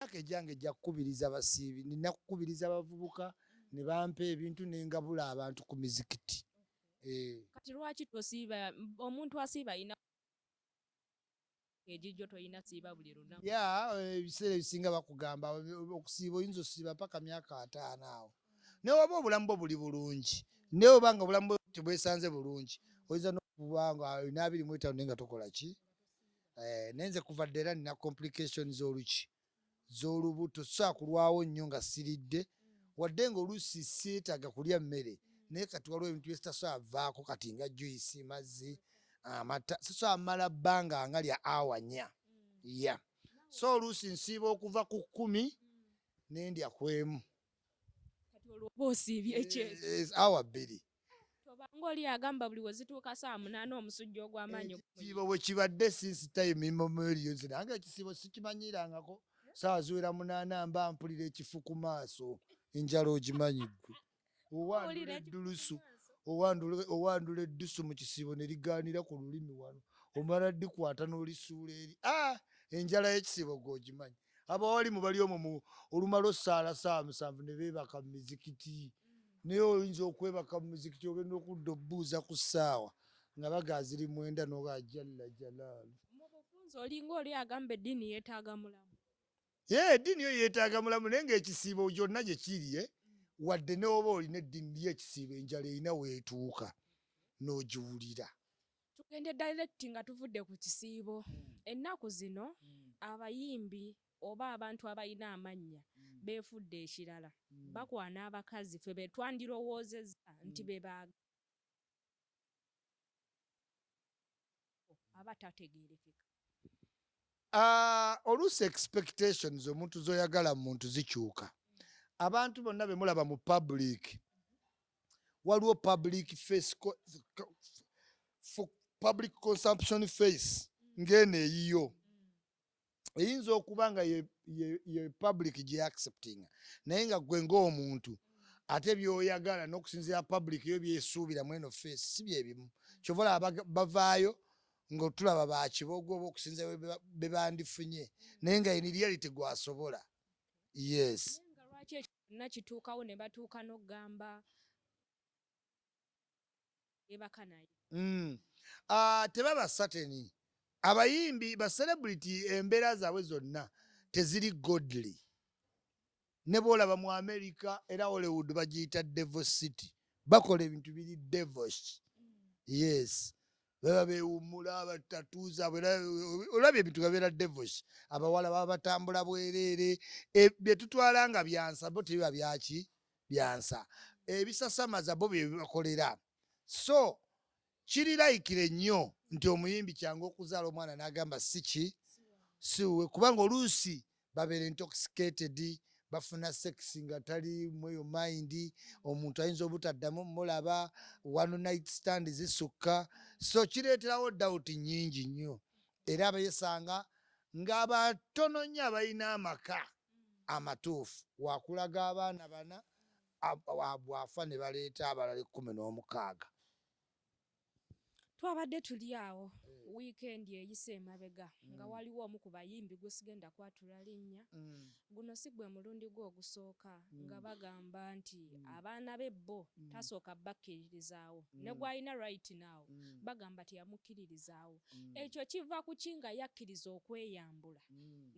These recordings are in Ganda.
Myaka egyange ejja kukubiriza basiibi, nina kukubiriza bavubuka ne bampa ebintu nengabula abantu ku mizikiti. Kati lwaki tosiiba? Omuntu asiiba alina egijjo, toyina siiba buli lunaku. Ya, ebiseera ebisinga bakugamba okusiiba oyinza osiiba paka myaka 50 awo, naye oba obulamu bwo buli bulungi, naye oba nga obulamu bwo tebwesanze bulungi, oyinza nokuba nga olina 25 naye nga tokola ki. Naye nze kuva dda era nina complications z'oluki z'olubuto, sobola kulwawo nnyo nga siridde, wadde nga oluusi seetaaga kulya mmere, naye kati waliwo ebintu byesitasobola vaako kati nga juice, mazzi, amata, sisobola mala bbanga nga lya awa 4. Ya, so oluusi nsiiba okuva ku 10 nendya kwemu. Kati olwo oba osiibye ekyekyo? Awa 2. Tobanga oli agamba buli we zituuka saa 8 omusujja ogw'amaanyi. Ekisiibo bwe kibadde since time immemorial. Nze nange ekisiibo sikimanyirangako. Saawa ziwera 8 mba mpulira ekifu ku maaso, enjala ogimanyi ggwe. Owandula eddulusu, owandula eddusu mu kisiibo ne ligaanira ku lulimi wano, omala ddikwata n'olisuula eri. Enjala y'ekisiibo gw'ogimanyi. Abawalimu bali omwo, olumala ossaala saawa 7 ne beebaka mu mizikiti, naye oyinza okwebaka mu muzikiti ogenda okudda obbuuza ku ssaawa nga bagaa ziri 9 noga jalla jalaalu. Mu bufunze olinga oli agamba eddiini yeetaaga mulamu. Ye eddiini yo yeetaaga mulamu, naye ng'ekisiibo gyonna gye kiri, wadde ne oba olina eddiini y'ekisiibo, enjala erina weetuuka n'ogiwulira. Tugende direct nga tuvudde ku kisiibo. Ennaku zino abayimbi oba abantu abalina amannya beefudde ekirala, bakwana abakazi ffe be twandirowoozezza nti be baagala aba tategeerekeka. Oluusi expectations omuntu z'oyagala mu muntu zikyuka. Abantu bonna be mulaba mu public, waliwo public face, for public consumption face, ng'eno eyiyo eyinza okuba nga ye public gye accepting, naye nga gwe ng'omuntu ate by'oyagala n'okusinziira public yo byesuubira mu eno face si bye bimu. Kyova olaba bavaayo ng'otulaba bakibogo oba okusinziira be bandifunye, naye nga in reality gwasobola, yes. Naye nga lwaki ekyo kyonna kituukawo ne batuuka n'okugamba ebaka naye? Tebaba certain. Abayimbi ba celebrity embeera zaabwe zonna teziri godly. Ne bwolaba mu America era Hollywood bagiyita Devil City, bakola ebintu biri devilish, yes. Baba bewummula batatu zaabwe, era olabye ebintu gabeera devilish. Abawala baba batambula bwereere. Bye tutwala nga byansa bo tebiba byaki byansa, ebisasamaza bo bye bibakolera. So kiri likely nnyo nti omuyimbi kyangu okuzaala omwana n'agamba si ki siwe, kubanga oluusi babeera intoxicated, bafuna sex nga tali mweyo mind, omuntu ayinza obutaddamu mulaba, one night stand zisukka, so kireeterawo doubt nnyingi nnyo. Era abeesanga ng'abatono nnyo abalina amaka amatuufu, wakulaga abaana bana, bw'afa ne baleeta abalala 16. Twabadde tuli awo wiikendi eyise emabega nga waliwo omu ku bayimbi gwe sigenda kwatula linnya. Guno si gwe mulundi gwe ogusooka nga bagamba nti abaana be bo tasooka bakkiririzaawo, ne gw'alina right now bagamba teyamukkiririzaawo. Ekyo kiva ku ki nga yakkiriza okweyambula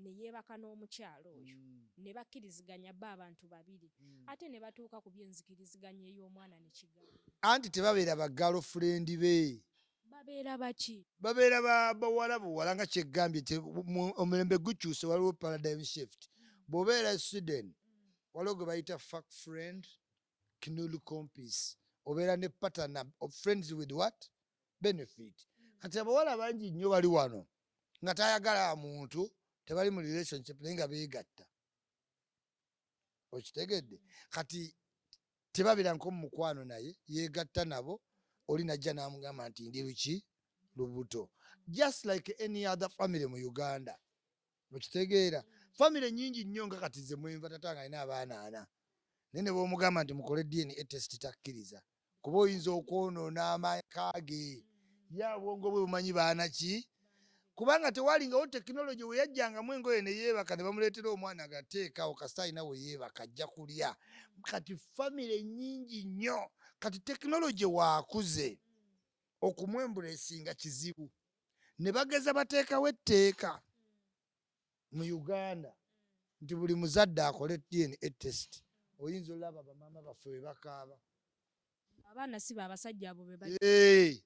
ne yeebaka n'omukyalo oyo ne bakkiriziganya bo abantu babiri, ate ne batuuka ku byenzikiriziganya ey'omwana ne kigamba? Anti tebabeera ba girlfriend be. Babeera baki? Babeera bawala buwala nga kyegambye omulembe gukyuse, waliwo paradigm shift. Bw'obeera Sweden waliwo gwe bayita fuck friend, knull kompis, obeera ne partner of friends with what benefit. Kati abawala bangi nnyo bali wano nga tayagala muntu, tebali mu relationship, naye nga beegatta, okitegedde? Kati tebabeera nko mu mukwano, naye yeegatta nabo, oli najja n'amugamba nti ndi luki lubuto, just like any other family mu Uganda, okitegeera? Family nyingi nnyo nga kati ze mwenva, tata nga alina abaana ana, naye ne bwomugamba nti mukole DNA test takkiriza, kuba oyinza okwonoona amaka ge. Ye obwongo bwe bumanyi baana ki. Kubanga tewalingawo tekinologi, we yajjangamu engoye ne yeebaka ne bamuleetera omwana agateekawo, kasita alina we yeebaka ajja kulya. Kati famire nnyingi nnyo, kati tekinologi waakuze, okumwembulesinga kizibu. Ne bageza bateekawo etteeka mu Uganda nti buli muzadde akole DNA test. Oyinza olaba bamaama baffe we bakaaba. Abaana si baabasajja abo be bali.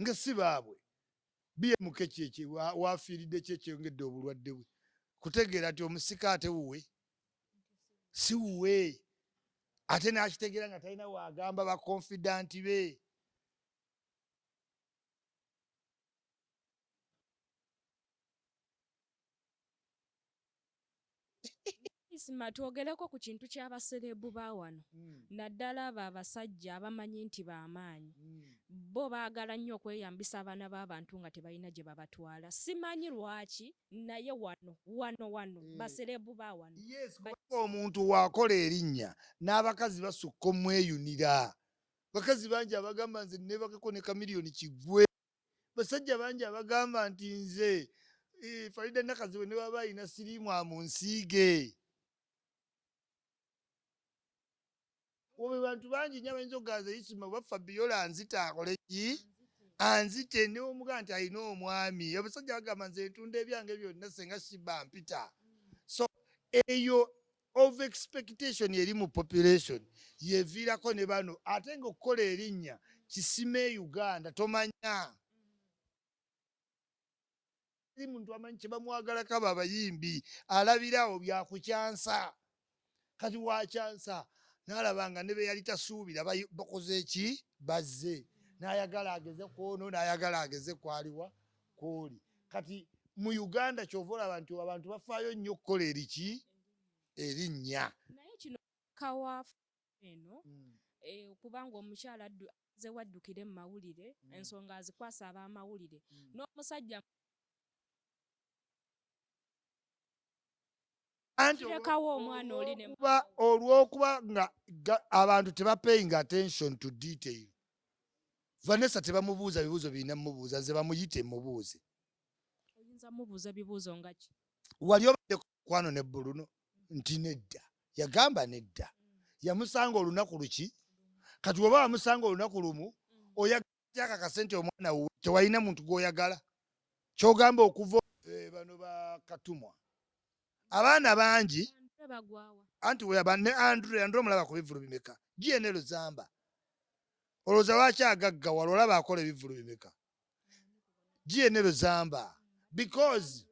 Nga si baabwe. BMK kyeki wafiiridde ki ekyongedde obulwadde bwe kutegeera nti omusika ate wuwe si wuwe, ate n'akitegeera nga talina waagamba ba confidant be. Isma, twogereko ku kintu ky'abasereebu ba wano, naddala abo abasajja abamanyi nti b'amaanyi. Bo baagala nnyo okweyambisa abaana b'abantu nga tebalina gye babatwala. Simanyi lwaki, naye wano wano wano basereebu ba wano. Yes, kubanga omuntu waakola erinnya n'abakazi basukka omweyunira. Bakazi bangi abagamba nze neebakeko ne Chameleone kiggwe. Basajja bangi abagamba nti nze Farida Nakazibwe ne bw'aba alina siriimu amunsiige. Obe bantu bangi nnyo abayinza okugamba nze Isma oba Fabiola anzita akole ki? Anzite, ne bw'omugamba nti alina omwami. Abasajja bagamba nze ntunda ebyange byonna senga Shiba mpita. So eyo over expectation eri mu population yeviirako ne bano, ate ng'okukola erinnya kisima e Uganda tomanya. Teri muntu amanyi kye bamwagalako abo abayimbi, alabira awo byakukyansa. Kati wakyansa n'alaba nga ne be yali tasuubira bakoze ki? Bazze. N'ayagala ageze ku ono, n'ayagala ageze kwaliwa kwoli. Kati mu Uganda ky'ova olaba nti abantu bafaayo nnyo okukola eriki? Erinnya. Naye kino kawaafu eno, kubanga omukyala azze waddukire mu mawulire, ensonga azikwasa ab'amawulire, n'omusajja Anti kirekawo omwana oli ne olw'okuba nga abantu tebapaying attention to detail. Vanessa tebamubuuza bibuuzo birina mubuuza, nze bamuyite mubuuze. Oyinza mubuuza bibuuzo nga ki? Wali obadde ku mukwano ne Bruno? Nti nedda. Yagamba nedda. Yamusanga olunaku luki? Kati bw'oba wamusanga olunaku lumu, oyagala akakase nti omwana wuwe, tewalina muntu gw'oyagala. Ky'ogamba okuva bano ba Katumwa. Abaana bangi Andre bagwawa. Anti we aba ne Andre, Andre omulaba ku bivvulu bimeka? GNL Zamba. Olowooza lwaki agaggawala olaba akola ebivvulu bimeka? GNL Zamba. Because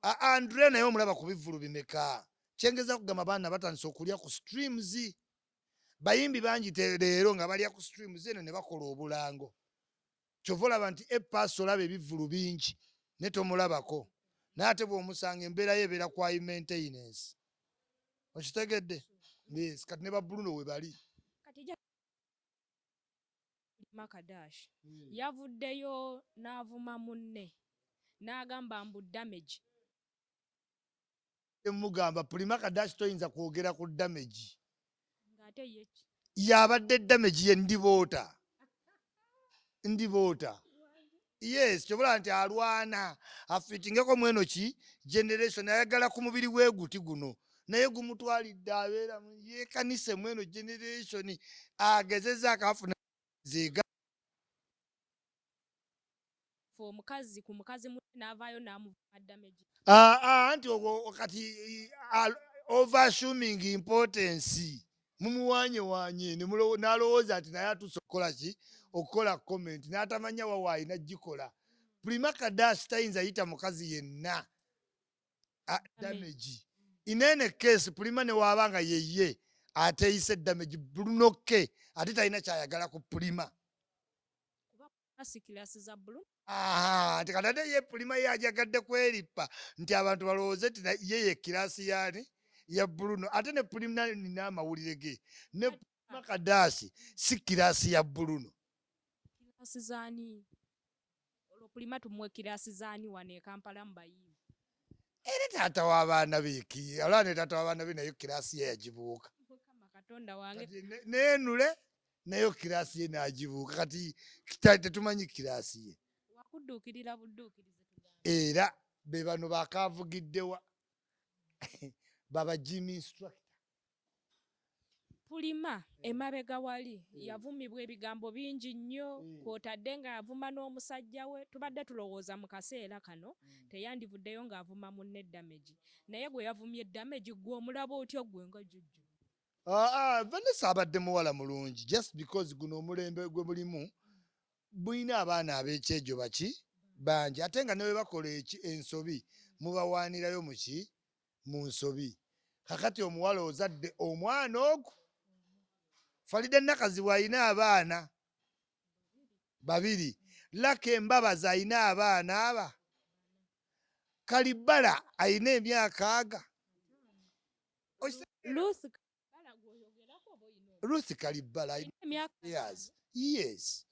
Andre naye omulaba ku bivvulu bimeka? Kyengeza kugamba abaana batandise okulya ku streams. Bayimbi bangi leero nga balya ku streams eno ne bakola obulango. Kyova olaba nti A Pass olaba ebivvulu bingi ne tomulabako. Naye ate bw'omusanga embeera ye ebeera kwa maintenance. Okitegedde? Yes, kati ne ba Bruno we bali. Kati Makadash yavuddeyo n'avuma munne n'agamba mbu damage. Mugamba Prima Kadash toyinza kwogera ku damage. Ng'ate ye ki? Yabadde damage ye ndiboota. Ndiboota. Yes, kyobula nti alwana afitingeko mweno ki generation, ayagala ku mubiri we guti guno naye gumutwalidde abeera yeekanise mweno generation, agezezza akafuna zeega. Omukazi ku mukazi munne n'avaayo n'amuvuma damage. Anti ogwo kati over assuming importance, mumuwanyewanye n'alowooza nti naye atuuse okukola ki, okukola comment, n'atamanya wa waalina gikola. Prima Kadash tayinza yita mukazi yenna damage. In any case, Prima ne waaba nga yeye ateyise damage, Bruno K ate talina kyayagala ku Prima. Nti kati ate ye Prima ye ajagadde kwerippa nti abantu balowooze nti ye ye kirasi yaani ya Bruno, ate ne Prima nina amawulire ge ne Prima Kadashi si kirasi ya Bruno. Kirasi zaani? Olwo Prima tumuwe kirasi zaani wano e Kampala mu bayimbi? Era taata w'abaana be ki? Olaba ne taata w'abaana be nayo kirasi ye yagibuuka. Mukama Katonda wange. Kati neenule nayo kirasi ye n'agibuuka. Kati tetumanyi kirasi ye. Wakudduukirira budduukirize tugambe. Era be bano bakavugiddewa baba gym instructor. Pulima emabega wali yavumibwa ebigambo bingi nnyo, kw'otadde ng'avuma n'omusajja we. Tubadde tulowooza mu kaseera kano teyandivuddeyo ng'avuma munne Damage, naye gwe yavumye Damage, gwe omulaba otya gwe nga Jujju? Ah, ah, Vanessa abadde muwala mulungi, just because guno omulembe gwe mulimu bulina abaana ab'ekyejo baki bangi, ate nga ne bwe bakola ensobi mubawaanirayo muki mu nsobi. Kakati omuwala ozadde omwana ogwo, Farida Nakazibwe alina abaana babiri, Laka Embabazi alina abaana aba Kalibala alina emyaka aga Ruth Kalibala gw'oyogerako oba oyina Ruth Kalibala alina emyaka years, yes.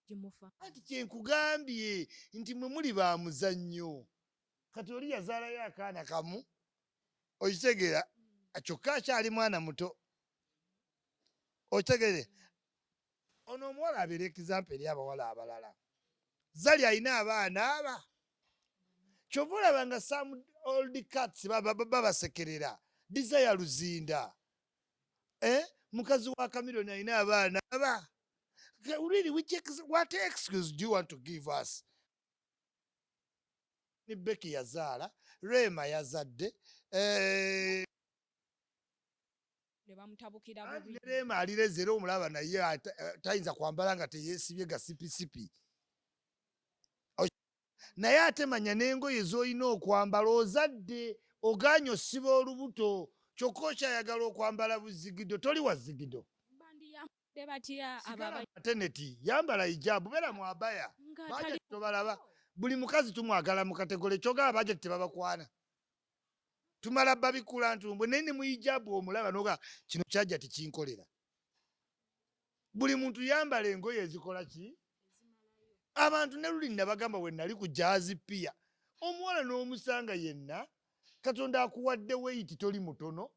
Gimufa. Anti kyenkugambye nti mwe muli ba muzannyo. Kati oli yazaalayo akaana kamu, okitegeera, kyokka akyali mwana muto, okitegeere. Ono omuwala abeera example eri abawala abalala. Zali alina abaana aba, kyova olaba nga some old cats babasekerera. Desire Luzinda, eh? Mukazi wa Chameleone alina abaana aba. Really, what excuse do you want to give us? Ni Becky yazaala, Rema yazadde, ne bamutabukira Anti bubi. Ne Rema alireze era omulaba naye tayinza kwambala nga teyeesibye gasipisipi. Naye ate manya n'engoye z'olina okwambala. Ozadde, ogaanye osiba olubuto, kyokka okyayagala okwambala buzigido. Toli wa zigido. Bandiyambadde batya abo? Sigala maternity, yambala hijabu, beera mu abaya. Nga Baja tali tobalaba. Buli mukazi tumwagala mu category. Kyogaba baja tebabakwana, tumala babikula ntumbwe, naye ne mu hijabu omulaba noga kino kyajja tekinkolera. Buli muntu yambala engoye ezikola ki abantu. Ne luli nabagamba we nali ku Jazz Pier, omuwala n'omusanga yenna, Katonda akuwadde weight, toli mutono.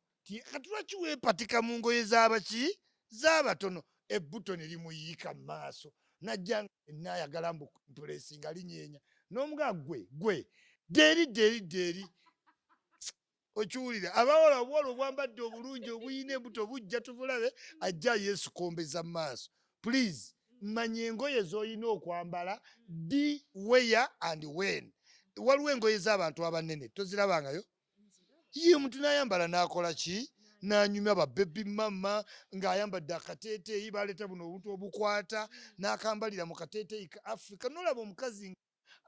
Kati lwaki weepatika mu ngoye z'abaki z'abatono? Ebbuto ne limuyiika mu maaso, najja nga yenna ayagala mbu impressinga, linyeenya n'omugaa gwe gwe ddeeri ddeeri ddeeri. Okiwulira? Abawala, obuwala obwambadde obulungi obuyina embuto bujja tubulabe, ajja yeesukombeza mu maaso. Please, manya engoye z'olina okwambala, the where and when. Waliwo engoye z'abantu abanene tozirabangayo, ye omuntu n'ayambala n'akola ki n'anyumya ba baby mama ng'ayambadde akateeteeyi. Baleeta buno obuntu obukwata n'akambalira mu kateeteeyi ka Africa, nolaba omukazi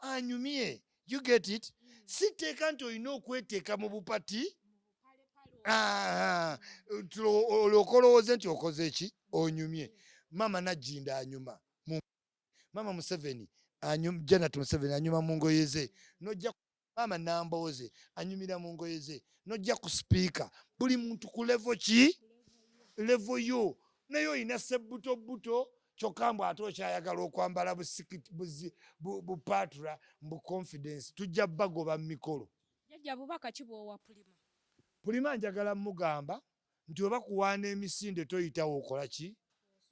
anyumye. You get it? Si tteeka nti olina okweteeka mu bupati olyoka olowooze nti okoze ki, onyumye. Maama Najjinda anyuma, maama Museveni, Janet Museveni anyuma mu ngoye ze, nojja maama Nambooze anyumira mu ngoye ze, nojja ku sipiika. Buli muntu ku level ki, level yo. Naye olina sebbutobuto, kyokka mbu ate okyayagala okwambala bupatula mbu confidence. Tujja bagoba mu mikolo. Jjajja, bubaka ki bw'owa Pulima? Pulima njagala mugamba nti oba kuwaana emisinde toyitawo okola ki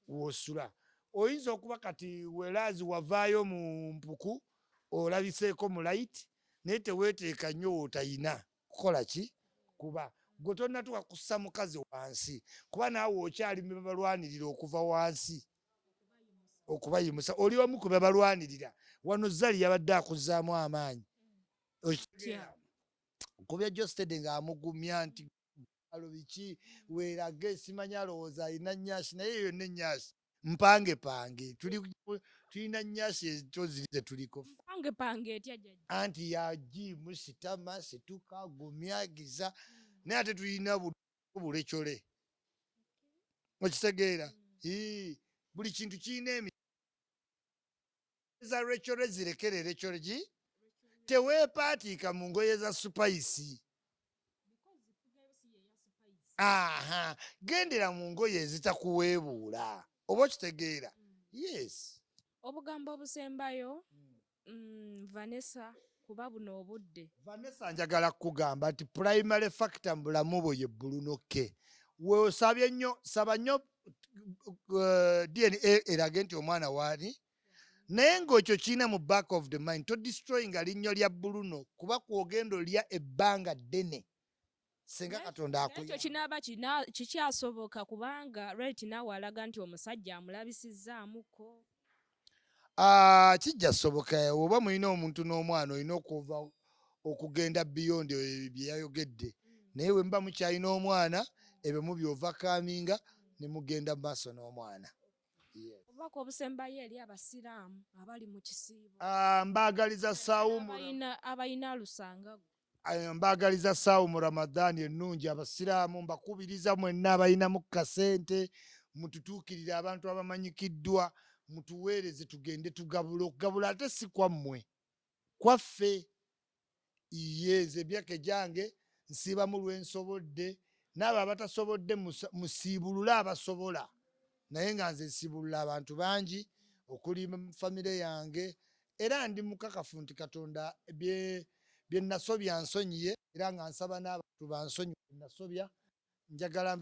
wosula. Oyinza okuba kati welaazi wavaayo mu mpuku, olabiseeko mu light, naye teweeteeka nnyo wootayina kukola ki, kuba gwe tonnatuuka kussa mukazi wansi, kuba naawe okyali mu bebalwanirira okuva wansi okubayimusa. Oli wamu ku bebalwanirira wano. Zali yabadde akuzzaamu amaanyi kubya Jostede ng'amugumya nti alo biki weerage, simanyi alowooza alina nyashi, naye yonna enyashi mpange pange. Tulina nyashi ezito ziri zetuliko. Mpange pange etya, jjajja? Anti ya gym, sitama, situka, gumyagiza, naye ate tulina bulekyole, okitegeera? Buli kintu kirina emi za rekyole, zirekere rekyole ki. Teweepaatiika mu ngoye za Spice. Aha, gendera mu ngoye ezitakuweebuula, oba okitegeera? Yes. Obugambo obusembayo, Vanessa, kuba buno obudde. Vanessa, njagala kukugamba nti primary factor mu bulamu bwo ye Bruno K. Weosabye nnyo, saba nnyo DNA erage nti omwana waani. Naye ng'ekyo kirina mu back of the mind, todestroyinga linnyo lya Bruno, kuba kwogenda olya ebbanga ddene senga Katonda Ekyo akuyamba. Kinaaba kikyasoboka, kubanga right naawe alaga nti omusajja amulabisizzaamuko. Ah, kijja soboka. Oba mulina omuntu n'omwana, olina okuva okugenda beyond ebyo bye yayogedde. Naye bwe muba mukyalina omwana, ebyo mubyovercominga ne mugenda mu maaso n'omwana. Yes. Obubaka obusembayo eri abasiraamu abali mu kisiibo? Ah, mbaagaliza sawumu. Abalina lusanga. Mbaagaliza sawumu Ramadaani ennungi. Abasiraamu mbakubiriza mwenna abalinamu kasente, mututuukirire, abantu abamanyikiddwa, mutuweereze tugende tugabula. Okugabula ate si kwammwe, kwaffe. Ye nze emyaka egyange nsiibamu lwensobodde, n'abo abatasobodde musiibulule abasobola, naye nga nze nsiibulula abantu bangi okuli famire yange. Era ndi mukakafu nti Katonda bye nasobya nsonyiye, era nga nsaba n'abantu bansonyiwe nasobya. Njagala.